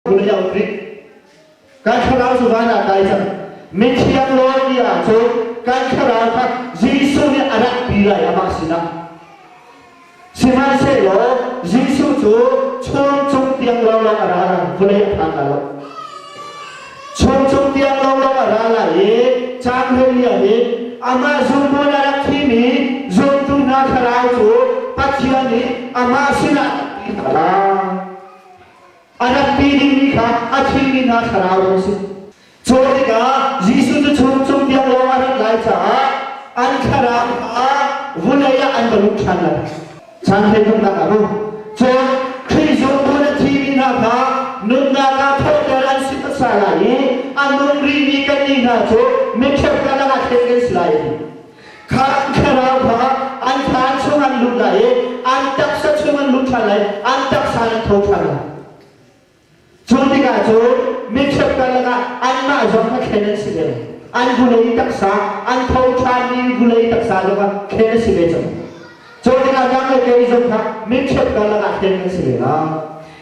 Vawlei a um rih. Kan thlarau cu van ah kai cang. Mithiang law ni ahcun kan thlarau kha Jesuh nih a rak pi lai amah sinah. Sihmanhsehlaw Jesuh cu chun cung tiang lawnglawng a ra lai, vawlei a phan lai lo. Chun cung tiang lawnglawng a ra lai i caan hlei ah hin amah zumtu a rak thimi zumtu hna thlarau cu Pathian nih amah sinah a pi hna lai. A rak pi dingmi kha a thimi hna thlarau an si. Cu tikah Jesuh cu chung cung tiang lawng a rat lai caah an thlarau kha vulei ah an va lut ṭhan lai. Chan hlei thumnak ah mu. Cun Khrih zumtu na thimi hna kha nunnak ah thawhter an si hmasa lai i a nung rihmi kannih hna cu miṭhep karlak ah thlen kan si lai a ti. Kha an thlarau kha an thlan chung an lut lai i an taksa chung an lut ṭhan lai, an taksa in an tho ṭhan lai. Cu tikah cun miṭhep karlak ah anmah zong kha thlen an si ve lai. An vulei taksa, an tho ṭhanmi vulei taksa zong kha thlen a si ve cang. Cu tikah nang le kei zong kha miṭhep karlak ah thlen kan si ve lai.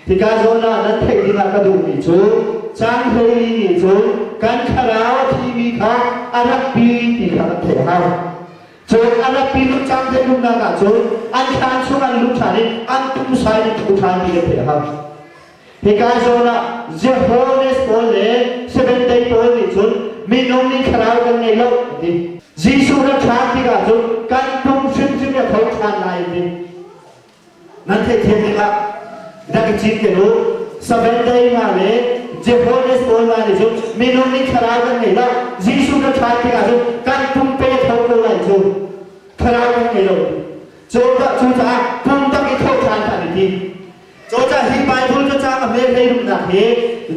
Hika zawn ah nan theih dingah ka duhmi cu caan hleili nih cun kan thlarau a thimi kha a rak pi ti kha kan theih a hau. Cun a rak pi lut cang te nunnak ah cun an thlan chung an lut ṭhan i an tumsai in thu ṭhan ti kan theih a hau. Hika zawn ah Jehones pawl le Seventh Day pawl nih cun minung nih thlarau kan ngei lo an ti. Jesuh rak ṭhan tikah cun kan pum hrimhrim a tho ṭhan lai an ti. Nan theihthiam tikah rak i cinken u. Seventh Day hna le Jehones pawl hna nih cun minung nih thlarau kan ngei lo. Jesuh rak ṭhan tikah cun kan pum pe tho ko lai cu. Thlarau kan ngei lo. Cucaah pum tak i thawh ṭhan kha an i tim. Cucaah hi Bible cacang a hme rumnak hi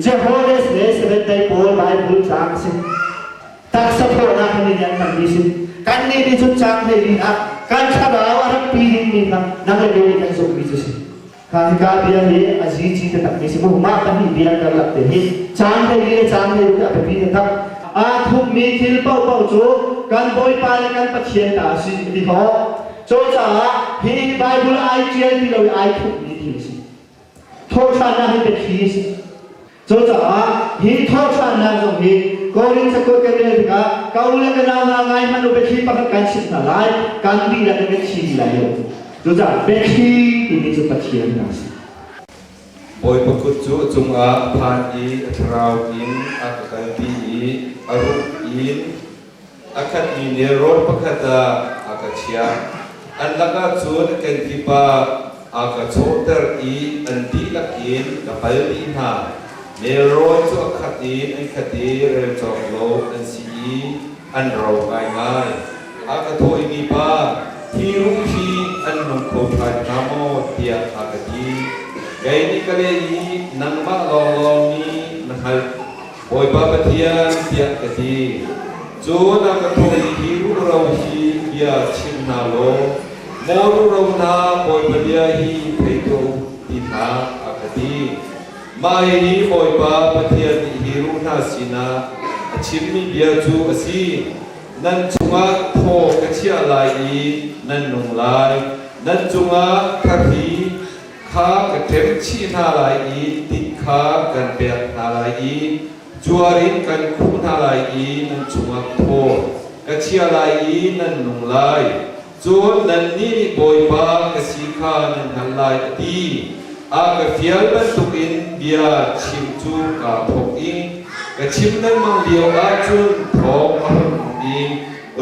Jehones le Seventh Day pawl Bible caang a si. Taksa thawhnak hi nih an hmanmi si. Kan nih nih cun caang hlei li ah kan thlarau a rak pi dingmi kha nang le kei nih kan zumhmi cu si. Kha hika bia hi a zici taktakmi si mu. Mah pahnih bia karlak te hi caang hlei li le caang hlei ruk a biapi taktak. Aa thupmi thil paohpaoh cu kan Bawipa le kan Pathian ta a si ti khawh. Cucaah hi Bible ai ṭial ti lo i ai thupmi thil a si. Thawhṭhannak hi biathli a si. Cucaah hi thawhṭhannak zong hi Korin cakuat kan rel tikah ka u le ka nau hna ngai hmanh u biathli pakhat kan chimh hna lai, kan dihlak in kan thi dih lai lo. Cucaah biathli timi cu Pathian a si. Bawipa kut cu a cungah a phan i a thlarau in a ka kalpi i a ruh in A khatmi nelrawn pakhat ah a ka chiah. An lakah cun a kenkip ah a ka chawhter i an dihlak in ka pal dih hna. Nelrawn cu a khat in an khat i rel cawk lo an si i an ro ngaingai. A ka thawimi pa, hi ruh hi an nung kho ṭhan hnga maw? tiah a ka ti. Kei nih ka leh i, Nangmah lawnglawng nih na hngalh. Bawipa Pathian tiah ka ti. Cun a ka thawh i hi ruhro hi bia chim hna law, maw ruhro hna Bawipa bia hi thei tuah u ti hna, a ka ti. Mah hihi Bawipa Pathian nih hi ruh hna sinah a chimmi bia cu a si, Nan chungah thaw ka chiah lai i nan nung lai, nan cungah thahri kha ka ṭem chih hna lai i tit kha kan pek hna lai i cuar in kan khuh hna lai i nan chungah thaw ka chia lai i nan nung lai. Cun nannih nih Bawipa ka si kha nan hngalh lai, a ti. A ka fial bantukin bia chim cu kaa thawk i ka chim lengmang lio ahcun thawng a hun um i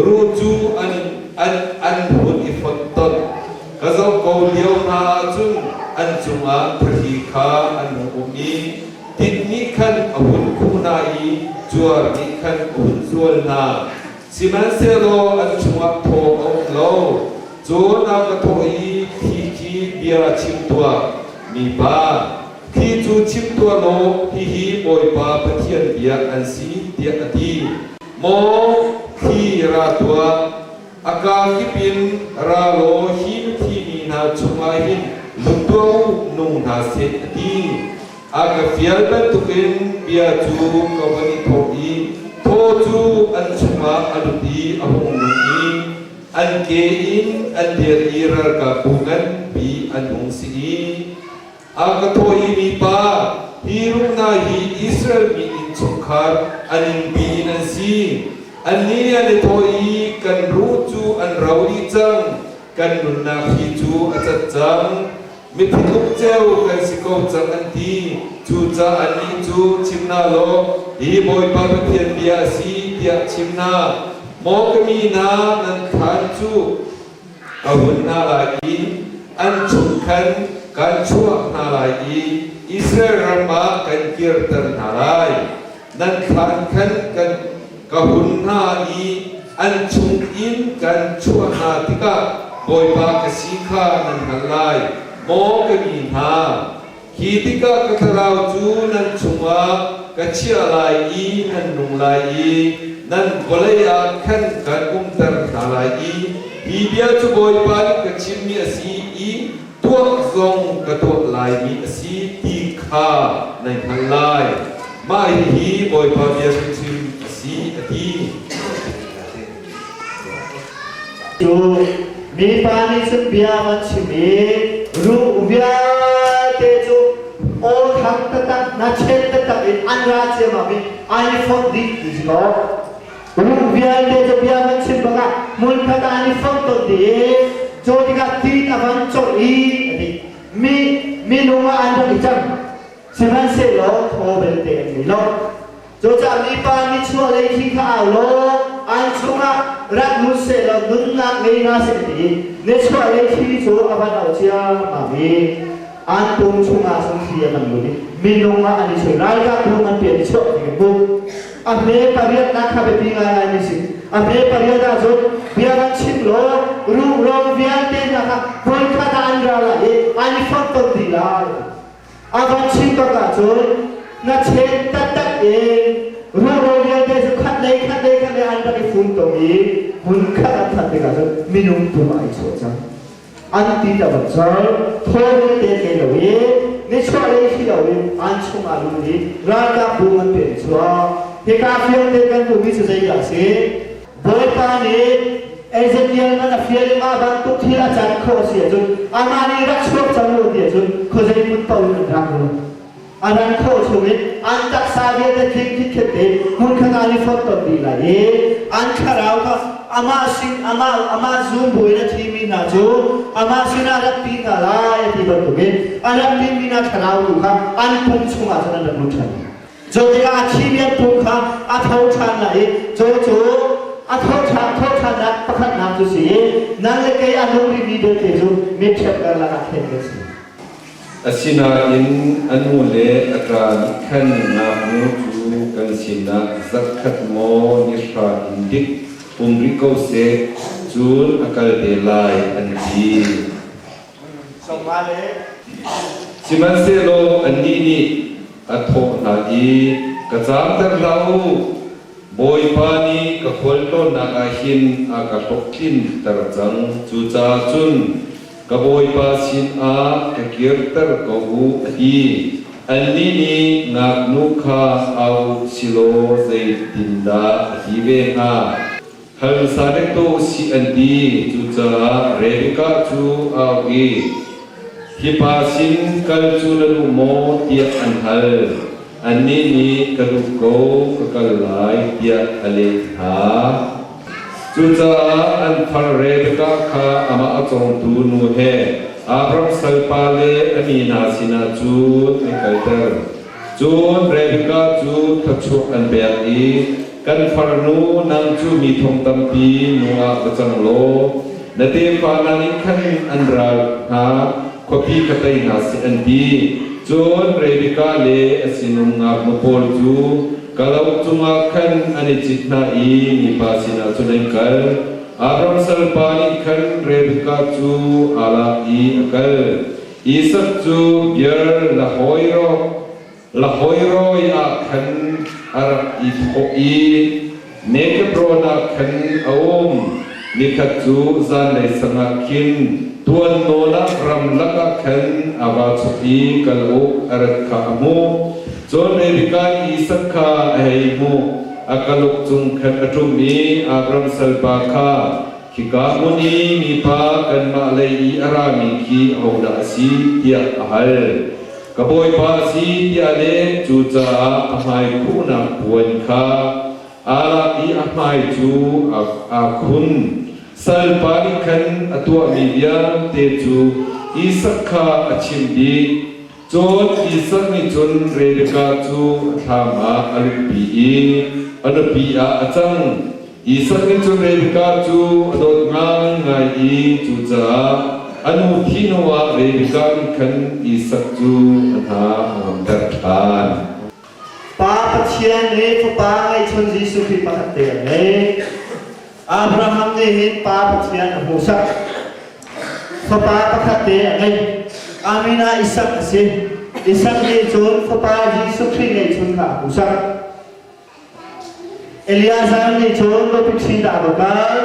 ruh cu an, an, an hun i fonhtonh. Ka zoh ko lio hna ahcun an cungah thahri kha an hung um i tit nih khan a hun khuh hna i cuar nih khan a hun zual hna. Sihmanhsehlaw an chungah thaw a um lo. Cun a ka thawh i, Thi khi bia chim tuah, mipa, thi cu chim tuah law hihi Bawipa Pathian bia an si, tiah a ti. Maw thi ra tuah, A kaa kip in ra law hi mithi mi hna chungah hin lut tuah u, nung hna seh, a ti. A ka fial bantukin bia cu ka von i thawh i thaw cu an chungah a lut i a hung nung i an ke in an dir i ralkapbu nganpi an hung si i a ka thawh i mipa, Hi ruh hna hi Israel mi innchungkhar a ningpi in an si. Annih nih an i thawh i, Kan ruh cu an ro dih cang, kan nunnak hi cu a cat cang. Mithi tluk ceu kan si ko cang an ti. Cucaah annih cu chim hna law, hi Bawipa Pathian bia a si tiah chim hna. Maw ka mi hna, nan thlan cu ka hun hna lai i an chung khan kan chuah hna lai i Israel ram ah kan kirter hna lai. Nan thlan khan kan ka hun hna i an chung in kan chuah hna tikah Bawipa ka si kha nan hngalh lai. Maw ka mi hna, hi tikah ka thlarau cu nan chungah ka chiah lai i nan nung lai i nan vawlei ah khan kan umter hna lai i hi bia cu Bawipa nih ka chimmi a si i tuah zong ka tuah laimi a si ti kha nan hngalh lai. Mah hihi Bawipa bia hrimhrim a si, a ti. Cu mipa nih cun bia van chim i ruh vialte cu aw thang taktak hnachet taktak in an ra ciammam i an i fonh dih ti si kaw ruh vialte cu bia van chim bakah hmunkhat ah an i fonh ton dih i cu tikah tit a van colh i a ti. Mi minung ah an rak i cang. Sihmanhsehlaw thaw belte an ngei lo. Cucaah mipa nichuah lei thli kha au law an chungah rak lut sehlaw nunnak ngei hna seh ti nichuah lei thli cu a van auh ciammam i an pum chungah cun thli a van lut i minung ah an i chuih. Ralkap bu nganpi an i chuah ti kan hmuh. A hme pariatnak kha biapi ngaingai mi si. A hme pariat ahcun bia van chim law ruhro vialte hna kha hmunkhat ah an ra lai i an i fonhtonh dih lai. A van chim bak ahcun na chen taktak in ruhro vialte cu khat lei khat lei khat lei an rak i funtom i hmun khat an that tikah cun minung pum ah i chuah cang. An ti ta bak cang. Thaw vialte ngei lo i nichuah lei si lo in an chungah lut i ralkap bu an pe chuak. Hika fiangte kan hmuhmi cu zeidah a si? Bawipa nih Ezekiel man a fial i mah bantuk thil a can khawh a si ahcun amah nih rak chuak cang u ti ahcun khuazei hmun paoh in an rak rung. A ran khawh chungin an taksa vialte tling khitkhet tein hmunkhat ah an i fonhtonh dih lai i an thlarau kha amah sin amah amah zum buin a thimi hna cu amah sinah rak pi hna lai a ti bantukin a rak pimi hna thlarau tu kha an pum chungah cun an rak lut ṭhan. Cu tikah a thimi an pum kha a tho ṭhan lai i cu cu a tho ṭhannak pakhatnak cu si i nang le kei a nung rihmi vialte cu mitṭhep karlak ah khen kan si. Asinain a nu le a ṭa nih khan ngaknu cu kan sinah zarhkhat maw nihra in dik um rih ko seh, cun a kal te lai, an ti. Sihmanhsehlaw annih nih a thawh hna i, Ka caamter hlah u, Bawipa nih ka khualtlawnnak ah hin a ka hlawhtlinter cang, cucaah cun ka Bawipa sinah ka kirter ko u, a ti. Annih nih ngaknu kha au u silaw zeitindah a ti ve hnga? Hal hmasa dek tuah u sih an ti. Cucaah Rebekah cu a auh i, Hi pa sin kal cu na duh maw? tiah an hal. Annih nih, Ka duh ko, ka kal lai, tiah a leh hna. Cucaah an far Rebekah kha amah a cawngtu nu he Abraham salpa le a mi hna sinah cun an kalter. Cun Rebekah cu thluachuah an pek i, Kan farnu, nang cu mi thong tampi nu ah va cang law, na tefa hna nih khan an ral hna khuapi kha tei hna seh an ti. Cun Rebekah le a sinum ngaknu pawl cu kalauk cungah khan an i cit hna i mipa sinah cun an kal. Abraham salpa nih khan Rebekah cu aa lak i a kal. Isak cu Beer Lahoiroi ah khan a rak i thawh i Nekebron ah khan a um. Nikhat cu zanlei sang ah khin tuan nawn ah ramlak ah khan a va chok i kalauk a rat kha a hmuh. Cun Rebekah nih Isak kha a hei hmuh. A kalauk cung khan a ṭum i Abraham salpa kha, Khika hmun i mipa kanmah lei i a rami khi ahodah a si? tiah a hal. Ka bawipa a si tiah a leh. Cucaah a hmai khuhnak puan kha aa lak i a hmai cu aa khun. Salpa nih khan a tuahmi vialte cu Isak kha a chimh dih. Cun Isak nih cun Rebekah cu a thlam ah a luhpi i a nupi ah a cang. Isak nih cun Rebekah cu a dawt ngaingai i cucaah a nu thih hnuah Rebekah nih khan Isak cu a hna a ngamter ṭhan. Pa Pathian nih Fapa ngeihchun Jesuh Khrih pakhat te a ngei. Abraham nih hin Pa Pathian a hmuhsak. Fapa pakhat te a ngei. Amin ah Isak a si. Isak nih cun Fapa Jesuh Khrih ngeihchun kha a hmuhsak. Eleazar nih cun nupi ṭhi dah va kal.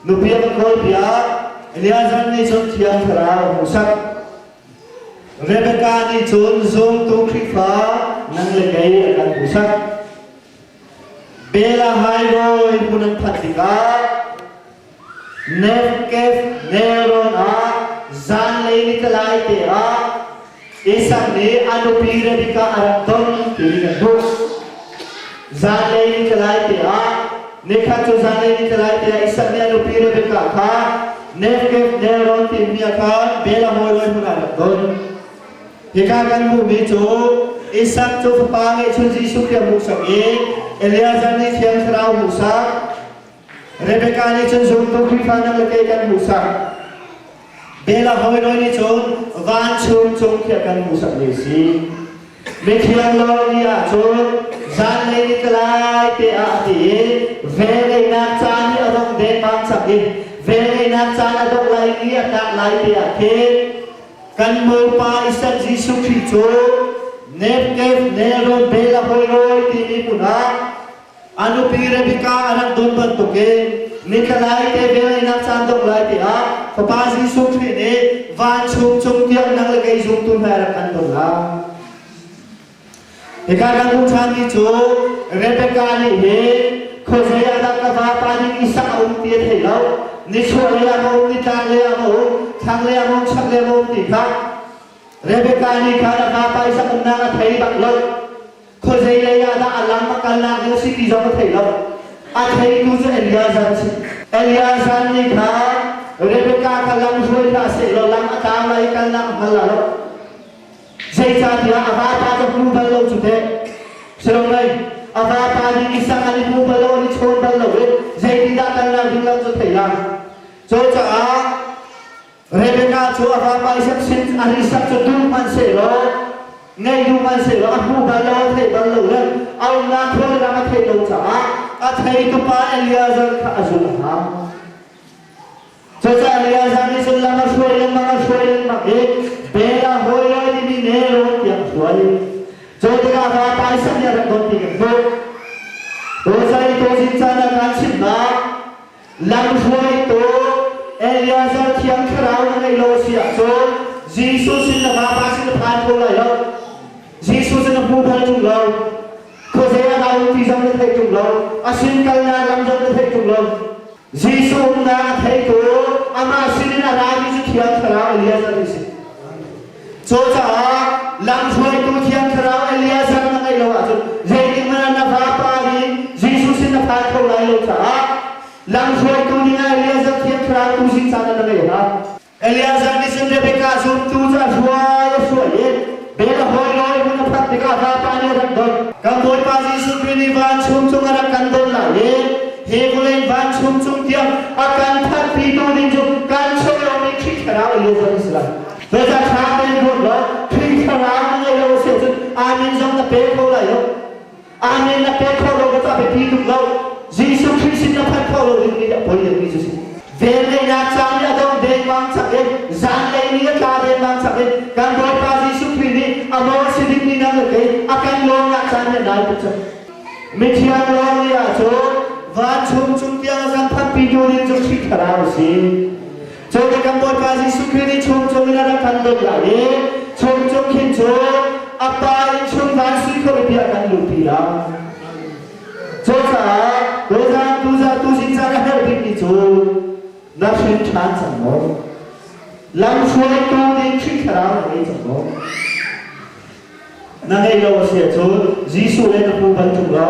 Nupi a va kawlpiak. Eleazar nih cun Thiang Thlarau a hmuhsak. Rebekah nih cun zumtu Khrihfa nang le kei a kan hmuhsak. Bela Hairoi hmun an phanh tikah Negev nelrawn ah zanlei ni tlai te ah Isak nih a nupi Rebekah a rak don timi kan hmuh. Zanlei ni tlai te ah nikhat cu zanlei ni tlai te ah Isak nih a nupi Rebekah kha Negev nelrawn timi ah khan Bela hawi hmun ah a rak don. Hika kan hmuhmi cu Isak cu fapa ngeihchun Jesuh Khrih a hmuhsak i Eleazar nih Thiang Thlarau hmuhsak. Rebekah nih cun zumtu Khrihfa nang le kei kan hmuhsak. Bela hawi nih cun vancung cung khi a kan hmuhsakmi a si. Mithiang lo ni ahcun zanlei ni tlai te ah a ti i velngeihnak caan hi a dong dengmang cang i velngeihnak caan a dongh lai ni a tlak lai te ah khin kan Bawipa Isak Jesuh Khrih cu Nepkev Nelrawn Bela hawi rawi timi hmun ah A nupi Rebekah a rak don bantukin nitla lai te velngeihnak caan dongh lai tiah Fapa Jesuh Khrih nih vancung cung tiang nang le kei zumtu hna rak kan don lai. Hika kan hmuh ṭhanmi cu Rebekah nih hin khuazei ah dah ka vapa nih Isak a um ti a thei lo. Nichuah lei ah maw um, nitlak lei ah maw um, thlang lei ah maw um, chak lei ah maw um ti kha Rebekah nih khan a vapa Isak umnak a thei bak lo. Khuazei lei ah dah a lam a kalnak ding a si ti zong a thei lo. A theitu cu Eliezer a si. Eliezer nih khan Rebekah kha lam hruai hlah sehlaw lam a tlang lai i kalnak a hngal la lo. Zeicahtiah a vapa cu hmu bal lo cu teh. Silomei, a vapa nih Isak an i hmu bal lo, an i chawn bal lo i zeitindah kalnak ding lam cu thei lai. Cucaah Rebekah cu a vapa Isak sin a Isak cu duh hmanhsehlaw ngei duh hmanhsehlaw a hmu bal lo a thei bal lo le a umnak khual ram a theih lo caah a theitu pa Eliezer kha a zulh a hau. Cucaah Eliezer nih cun lam a hruai lengmang a hruai lengmang i Bela hawi lai timi nelrawn tiang a hruai. Cu tikah vapa Isak nih a rak don ti kan hmuh. Dawza i tawzin caan ah kaan chimhnak Lamhruaitu Eleazar Thiang Thlarau na ngeih lo a si ahcun Jesuh sin na vapa sin na phan kho lai lo. Jesuh sin na hmu bal ṭung lo. Khuazei ah dah um ti zong na thei ṭung lo. A sin kalnak lam zong na thei ṭung lo. Jesuh umnak a theitu amah sinin a rami cu Thiang Thlarau Eleazar a si. Cucaah lamhruaitu Thiang Thlarau Eleazar na ngeih lo ahcun zeitik hmanh ah na vapa nih Jesuh sin na phan kho lai lo caah lamhruaitu dingah Eleazar Thiang Thlarau tu zing caan ah na ngei hna. Eleazar nih cun Rebekah zumtu cu a hruai a hruai i bel a hawi lawi hmun a phak tikah vapa nih a rak don. Kan Bawipa Jesuh Khrih nih vancung cung a rak kan don lai i hi vawlei vancung cung tiang a kan phanhpitu ding cu kan chung i a ummi Khrih Thlarau Eleazar a si lai. Zeicah ṭha tein ruat law Khrih Thlarau na ngeih lo a si ahcun Amen zong na pe kho lai lo. Amen na pek kho lo ka ca biapi tuk lo. Jesuh Khrih sin na phanh kho lo ding mi a poi deuhmi cu si. Velngeihnak caan nih a dong dengmang chak in zanlei ni a tla dengmang chak in kan Bawipa Jesuh Khrih nih a maw a si dingmi nang le kei a kan lawmnak caan nih a nai tuk cang. Mithiang lawng ni ahcun vancung cung tiang a kan phanhpitu ding cu Khrih Thlarau a si. Cun kan Bawipa Jesuh Khrih nih chungcung in a rak kan dawt lai i chungcung khin cu a Pa in chung van sui khualipi ah kan luhpi lai. Cucaah tuzan tuzan tuzing caan a herh bikmi cu na hrin ṭhan cang maw? Lamhruaitu ding Khrih Thlarau na ngei cang maw? Na ngei lo a si ahcun Jesuh le na hmu bal ṭung lo.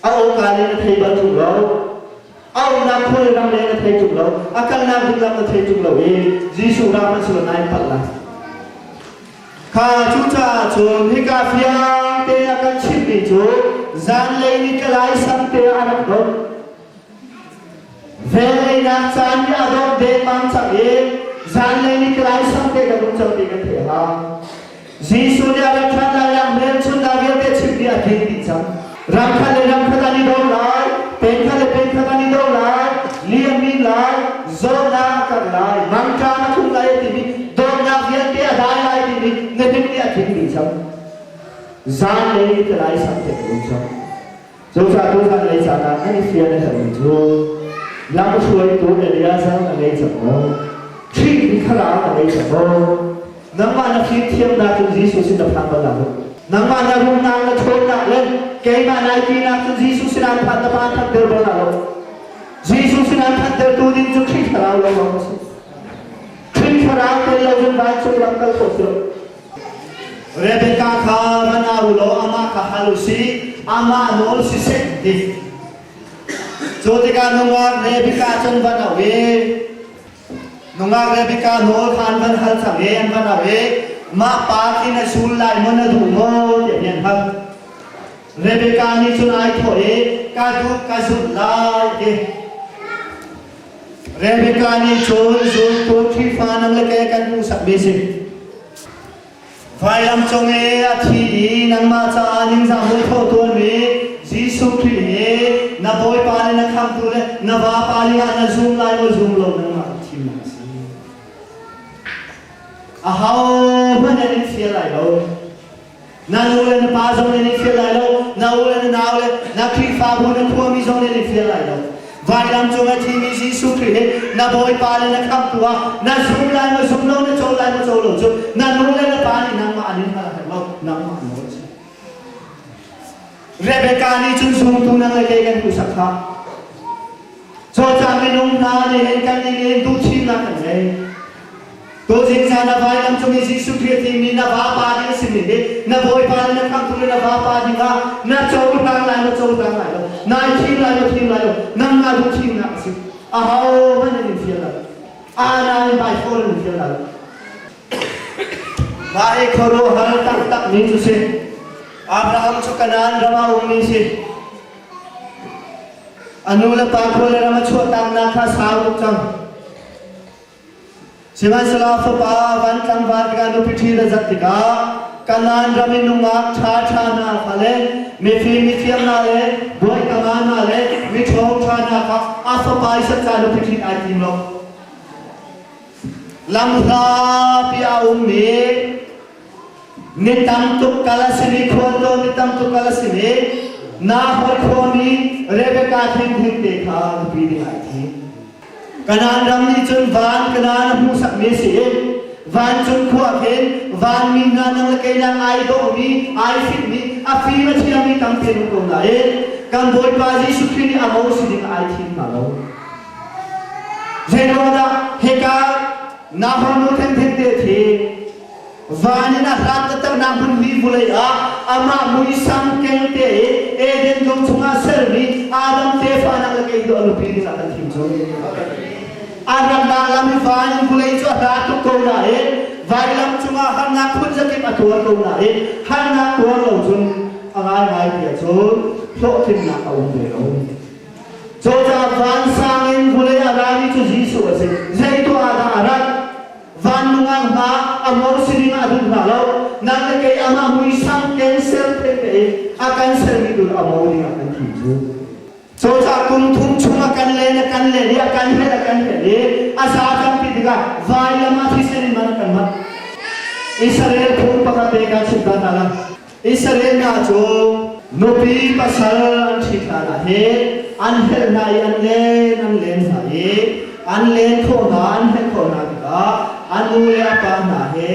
A awka le na thei bal ṭung lo. A umnak khua le ram le na thei ṭung lo. A kalnak ding lam na thei ṭung lo i Jesuh ram a si lo nai palh lai. Kha cucaah cun hika fiang te a kan chimhmi cu zanlei ni tlai sam te a rak dong. Velngeihnak caan nih a dawt dengmang cang i zanlei ni tlai sam te kan um cang ti kan theih hau. Jesuh nih a rat ṭhan lai ah hmelchunhnak vialte chimmi a tling dih cang. Ram khat le ram khat an i do lai, peng khat le peng khat an i do lai, li an min lai, zawtnak a karh lai, mangṭam a tlung lai a timi dawtnak vialte a dai lai timi nihin nih a tling dih cang. Zanlei ni tlai sam te kan um cang. Cucaah tuzan lei caan ah nan i fian a herhmi cu lamhruaitu Eleazar na ngei cang maw? Khrih nih thlarau na ngei cang maw? Nangmah na fimthiamnak cun Jesuh sin na phan bal lai lo. Nangmah na rumnak na ṭhawnnak le keimah nai tinak cun Jesuh sin aan phan na pa phanter bal lai lo. Jesuh sin aan phantertu ding cu Khrih thlarau lawnglawng a si. Khrih thlarau tel lo cun vancung ram kal khawh si lo. Rebecca kha va nau law amah kha hal u sih, amah nawl siseh ti. Cu tikah nungak Rebecca cun va no i nungak Rebecca nawl kha an van hal cang i an va no i mah pa khi na sul lai maw na duh maw tiah an hal. Rebecca nih cun ai thawh i ka duh ka zulh lai ti. Rebecca nih cun zultu Khrihfa nang le ke kan hmuhsakmi si. Vailam cung i a thi i nangmah caah ningzah muithawh tuanmi Jesuh Khrih hi na Bawipa le na Khamhtu le na vapa lingah na zum lai maw zum lo nangmah thimnak a si. Ahohmanh an in fial lai lo. Na nu le na pa zong nih an fial lai lo, na u le na nau le na Khrihfabu na khuami zong nih an fial lai lo. Vailam cung a thimi Jesuh Khrih hi na Bawipa le na Khamhtu ah na zum lai maw zum lo, na co lai maw co lo cu na nu le na pa nih nangmah an in hal herh lo, nangmah nawl a si. Rebecca nih cun zumtu nang le kei kan hmuhsak khah. Cucaah minung hna nih hin kan nih nih duhthimnak kan ngei. Tuzing caan ah vailam cung i Jesuh Khrih a timi na vapa ding a simi hi na Bawipa le na Khamhtu le na vapa ding ah na cohlang lai na cohlang lai lo. Nai thim lai lo thim lai lo. Nangmah duh thimnak a si. Ahohmanh an in fial lo. Ana in by phone an in fial lo. Mah hi khuaruahhar taktakmi cu si. Abraham cu Kanaan ram ah ummi si. A nu le pa khua le ram a chuahtaknak kha sau tuk cang. Sihmanhsehlaw a fapa van tlangval tikah nupi ṭhi a zat tikah Kanaan ram i nungak ṭhaṭha hna kha le mifim mithiam hna le bawikama hna le miṭhawng ṭha hna kha a fapa Isak ca nupi ṭhit ai tim lo. Lamhlapi a ummi Ni tam tuk kal a simi khualtlawn ni tam tuk kal a simi Nahor khuami Rebecca thengtheng te kha nupi ding ai thim. Kanaan ram nih cun van Kanaan a hmuhsakmi a si i vancung khua khin vanmi hna nang le kei nang ai dawhmi ai fitmi a fim a thiammi tampi an um ko nain kan Bawipa Jesuh Khrih nih a mo si ding ai thim hna lo. Zeiruangah hika Nahor nu thengtheng te thi Van in a hlat taktaknak hmunmi vawlei ah amah muisam keng te i Eden dum chungah sermi Adam tefa nak le kei cu a nupi ding ah kan thim cu. A ratnak lam i van in vawlei cu a hla tuk ko nain vailam cungah harnak phun zakip a tuar ko nain harnak tuar lo cun a ngaingai ti ahcun hlawhtlinnak a um ve lo. Cucaah vansang in vawlei a rami cu Jesuh a si. Zei tuah ah dah a rat? Van nungak hna a mor si ding ah a duh hna lo. Nang le kei amah muisam cancer thete i a kan sermi tu a mo ding ah kan thim cu. Cucaah kum thum chung a kan len a kan len i a kan helh a kan helh i a za tampi tikah vailam ah thisen in man a kan mat. Israel phung pakhat te kan chim ta hna la. Israel hna cu nupi pasal an ṭhit hlan ah hin an helh hna i an len an len hna i an len khawh hna an helh khawh hna tikah a nu le a pa hna he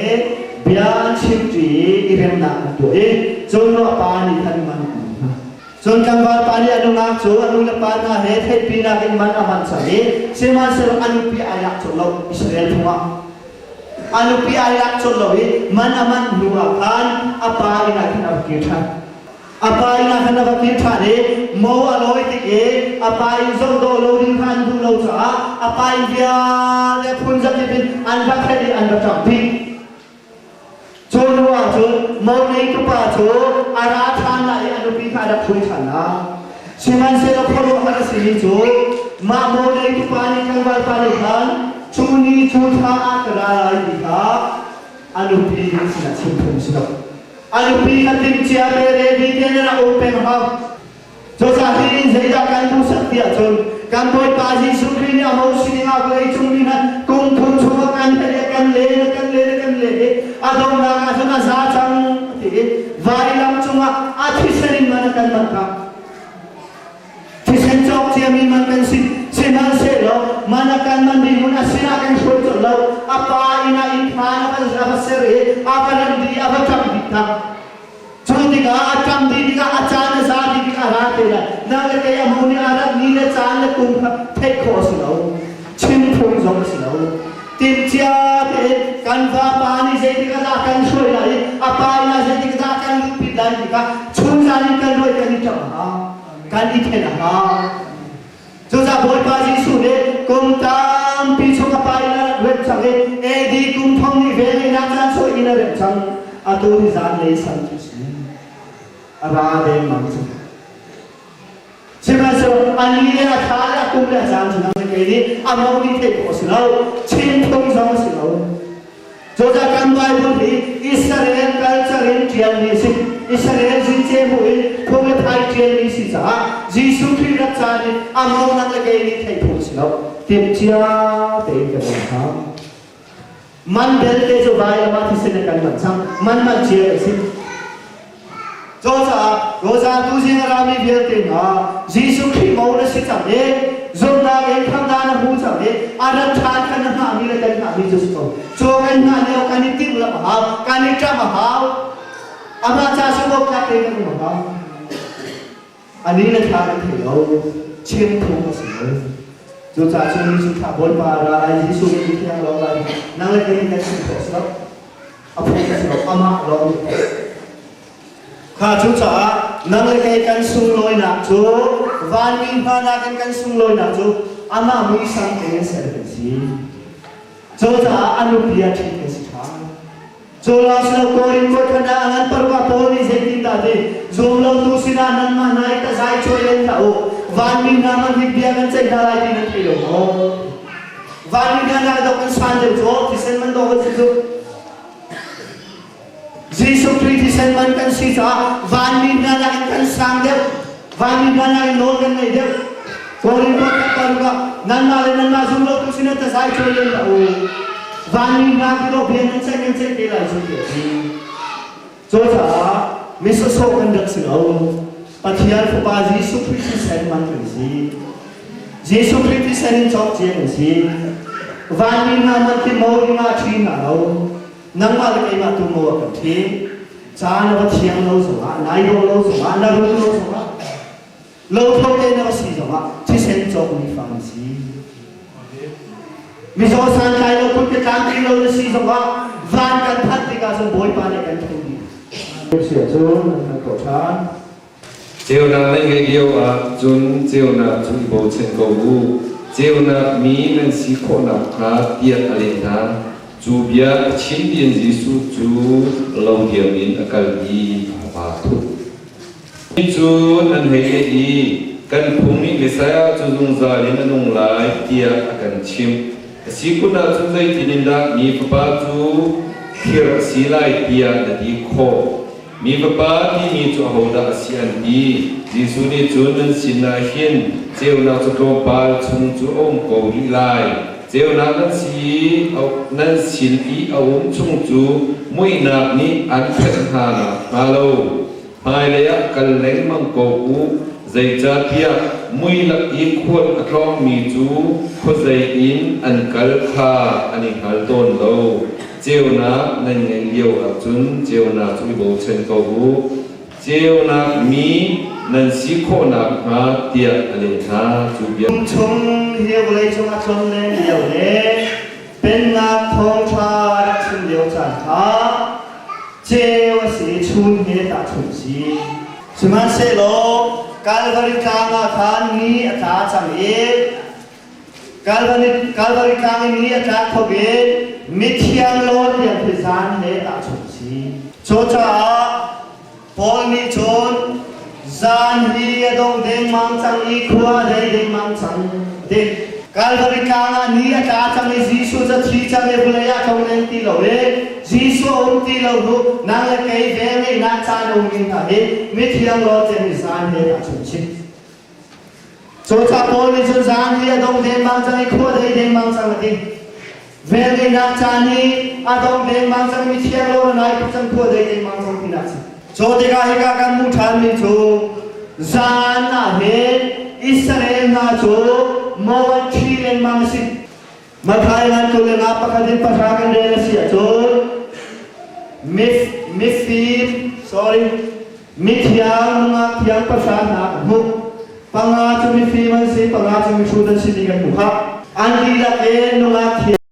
bia an chimṭi i i remnak an tuah i cun a pa nih khan man a man hna. Cun tlangval pa nih a nungak cu a nu le pa hna he theihpinak in man a man cang i sihmanhsehlaw a nupi ai lak colh lo Israel phung ah. A nupi ai lak colh lo i man a manh hnu ah khan a pa inn ah khan a va kir ṭhan. A pa inn ah khan a va kir ṭhan i mo a lawi tik i a pa inn zoh dawh lo ding kha an duh lo caah a pa inn vialte phun zakip in an va khenh i an va ṭamh dih. Cu hnu ah cun mo neitupa cu a ra ṭhan lai i a nupi kha a rak hruai ṭhan lai. Sihmanhsehlaw khuaruahhar a simi cu mah mo neitupa nih tlangvalpa nih khan cu ni cu thla ah ka ra lai ti kha a nupi sinah chim phung a si lo. A nupi kha timhcia te ready tein a rak um peng hau. Cucaah hi zeidah kan duhsak ti ahcun kan Bawipa Jesuh Khrih nih aho sining ah vawleicung mi hna kum thum chung a kan hlei a kan len a kan len a kan len i a donghnak ah cun a za cang a ti i vailam cungah a thisen in man a kan manh kha thisen cawk ciami man kan si. Sihmanhsehlaw man a kan man ding hmun a sinah kan hruai colh lo. A pa inn ah inn khaan a va ser i a va rem dih i a va ṭamh dih tak. Cu tikah a ṭam dih tikah a caan a za dih tikah a ra te lai. Nang le kei a hmu nih a rat ni le caan le kum kha theih khawh a si lo. Chim phung zong a si lo. Timhcia tein kan vapa nih zeitik ah dah kan hruai lai i a pa inn ah zeitik ah dah kan luhpi lai ti kha chunzan in kan ruai kan i ṭamh a hau. Kan i then a hau. Cucaah Bawipa Jesuh nih kum tampi chung a pa in a rak remh cang i AD kum thong nih velngeihnak caan chuah in a remh cang. Atu hi zanlei sang cu si. A ra dengmang cu. Sihmanhsehlaw a ni le a thla le a kum le a caan cu nang le kei nih a mo nih theih khawh a si lo. Chim phung zong a si lo. Cucaah kan Bible hi Israel culture in ṭialmi a si. Israel zincemu in phung le phai ṭialmi si caah Jesuh Khrih rak caan in a mawhnak le kei nih theih phung a si lo. Timhcia tein kan um hau. Man belte cu vailam ah thisen in kan man cang. Man man cia kan si. Cucaah Rosa tuzing a rami vialte hna Jesuh Khrih mo na si cang i zumhnak in khamhnak na hmu cang i a rat ṭhan kha na hngahmi le kan hngahmi cu si ko. Cu kan hngah lio kan i timhlamh a hau, kan i ṭamh a hau. Amah ca sungawk tlak tein kan um a hau. A ni le thla kan thei lo, chim phung a si lo. Cucaah cun Jesuh thlah Bawipa ra lai Jesuh nih mithiang lawng lai nang le kei kan chim khawh a si lo. A phung a si lo, amah lawng nih Kha cucaah nang le kei kan sunglawinak cu vanmi hna nakin kan sunglawinak cu amah muisam tein ser kan si. Cucaah a nupi ah ṭhit kan si ṭhan. Cu lawng si lo Korin khuakhan ah a ngan paruk ah Paul nih zeitindah ti zumlotu sinah nanmah hna i tazai cuai len hlah u vanmi hna hmanh hi bia kan ceih hna lai ti nan thei lo maw? Vanmi hna nak dok kan san deuh cu thisen man dawh kan si cu. Jesuh Khrih thisen man kan si caah vanmi hna nakin kan sang deuh, vanmi hna nakin nawl kan ngei deuh. Korin khuakhat paruk ah nanmah le nanmah zumlotu sinah tazai cawi len hlah u. Vanmi hna khi dawh bia nan ceih nan ceih te lai cu ti a si. Cucaah misawsawh kan rak si lo. Pathian Fapa Jesuh Khrih thisen man kan si. Jesuh Khrih thisen in cawk cia kan si. Vanmi hna man khi mo in nga ṭhi hna lo. Nangmah le keimah tu maw a kan ṭhim? Ca na va thiang lo zongah, nai dawh lo zongah, na rum lo zongah, lothlo te na va si zongah thisen cawkmi fa na si. Mizaw santlai lo kut ke tlamtling lo na si zongah van kan phanh tikah cun Bawipa nih kan thleng dih. Si ahcun an kan kawh ṭhan. Ceunak nan ngeih lio ah cun ceunak cu i bochan ko u. Ceunak mi nan si khawh nakhnga tiah a leh hna. Cu bia a chim tiin Jesuh cu lo diam in a kal i aa vaa thup. Cun an hei leh i, Kan phung nih Messiah cu zungzal in a nung lai tiah a kan chimh. A si kun ahcun zeitin in dah Mi Fapa cu thir a si lai tiah na ti khawh? Mi Fapa timi cu ahodah a si an ti. Jesuh nih cun nan sinah hin ceunak cu tlawmpal chung cu a um ko rih lai. Ceunak nan si nan sin i a um chung cu muihnak nih an phenh hna nakhnga lo hmailei ah kal lengmang ko u. Zeicahtiah mui lak i khual a tlawngmi cu khuazei in an kal kha an i hngal tawn lo. Ceunak nan ngeih lio ahcun ceunak cu i bochan ko u. Ceunak mi nan si khawh nakhnga tiah a leh hna. Cu bia Kum chung hi vawleicung a tlonlen lio le Pennak thawngṭha rak caan kha ceu a si i chun he tahchunh a si. Sihmanhsehlaw Kalvari tlang ah khan ni a tla cang i Kalvari, Kalvari tlang i ni a tlak thawk in mithiang law tiang khi zan he tahchunh a si. Cucaah Paul nih cun zan hi a dong dengmang cang i khua a dei dengmang cang a ti. Kalvari tlang ah ni a tla cang i Jesuh cu a thi cang i vawlei ah tlongleng ti lo i Jesuh a um ti lo hnu nang le kei velngeihnak caan a um mi hna hi mithiang law cem i zan he tahchunh chih. Cucaah Paul nih cun zan hi a dong dengmang cang i khua dei dengmang cang a ti. Velngeihnak caan hi a dong dengmang cang i mithiang law na nai tuk cang khua dei dengmang cang tinak a si. Cu tikah hika kan hmuh ṭhanmi cu zan ah hin Israel hna cu Moab ṭhi lengmang a si. Matthai ngan 25 pakhat in pahra kan rel a si ahcun mifim sorry mithiang nungak thiang pahra hna kan hmuh. Panga cu mifim an si, panga cu mihrut an si ti kan hmuh khah. An dihlak in nungak thiang.